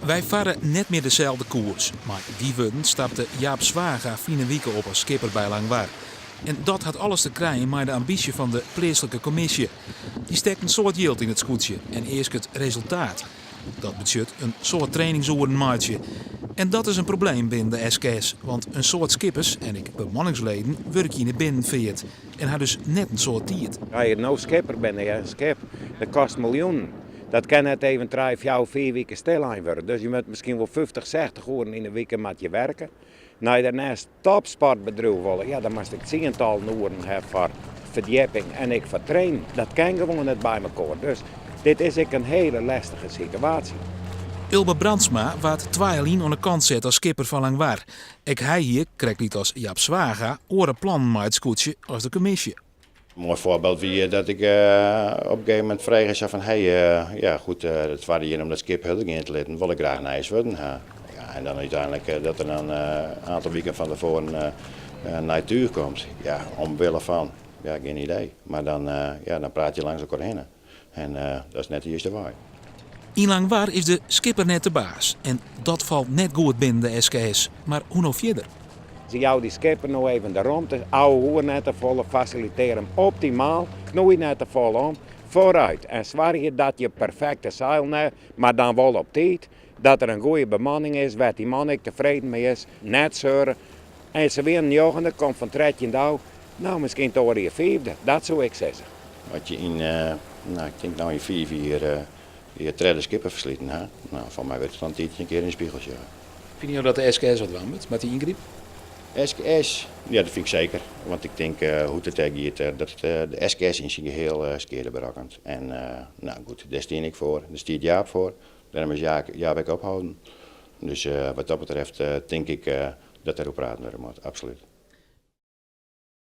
Wy farre net mear deselde koers. Mei dy wurden stapte Jaap Zwaga ferline wike op as skipper by Langwar. En dat hat alles te krijen mei de ambysje fan de pleatslike kommisje. Dy stekt in soad jild yn it skûtsje en easket resultaat. Dat betsjut in soad trainingsoeren meitsje. En dat is in probleem binnen de SKS, want in soad skippers en ek bemanningsleden wurkje yn de binnenfeart en ha dus net in soad tiid. As je no skipper binne, ja, in skip, dat kostet miljoenen. Dat kin net even trije, fjouwer, fiif wike stillein wurde. Dus je moatte miskien wol 50, 60 oeren yn de wike moat je werke. Nei dêrneist topsportbedriuw wolle, ja, dan moatst ek tsientallen oeren ha foar ferdjipping en ek foar trainen. Dat kin gewoan net by mekoar. Dus dit is ek in hele lestige situaasje. Ulbe Brandsma waard twa jier lyn oan de kant set as skipper fan Langwar. Ek hy hie, krekt as Jaap Zwaga, oare plannen mei it skûtsje as de kommisje. In moai foarbyld wie dat ik op in gegeven momint frege sa fan hey, ja goed, it twadde jier om dat skip hurder gean te litten, wol ik graach nije swurden ha. Ja, en dan úteinlik dat der dan in oantal wiken fan tefoaren nij túch komt. Ja, omwille fan, ja, gjin idee. Mar dan, ja, dan prate je langs elkoar hinne. En dat is net de juste wei. Yn Langwar is de skipper net de baas en dat falt net goed binnen de SKS. Mar hoe no fierder? Se jou dy skipper no even de romte, ouwehoer net te folle, fasilitear him optimaal, knoei net te folle om, foarút en soargje dat je perfekte seil ha, mar dan wol op tiid, dat der in goede bemanning is wêr't dy man ek tefreden mei is, net seure. En se wienen njoggende, komt fan trettjinde ôf, no miskien it oare jier fiifde, dat soe ik sizze. As je yn, no, ik tink no yn fiif jier je tredde skipper fersliten ha, no, foar my wurdt it dan tiid in kear yn de spegel sjogge. Fine jo dat de SKS wat dwaan moat, mei dy yngryp? SKS? Ja, dat fyn ik seker. Want ik tink hoe't it dêr giet, dat it de SKS yn syn geheel skea berokkent. En no goed, dêr stean ik foar, dêr stiet Jaap foar. Dêrom is Jaap ek opholden. Dus wat dat betreft tink ik dat dêroer praten wurde moat, absolút.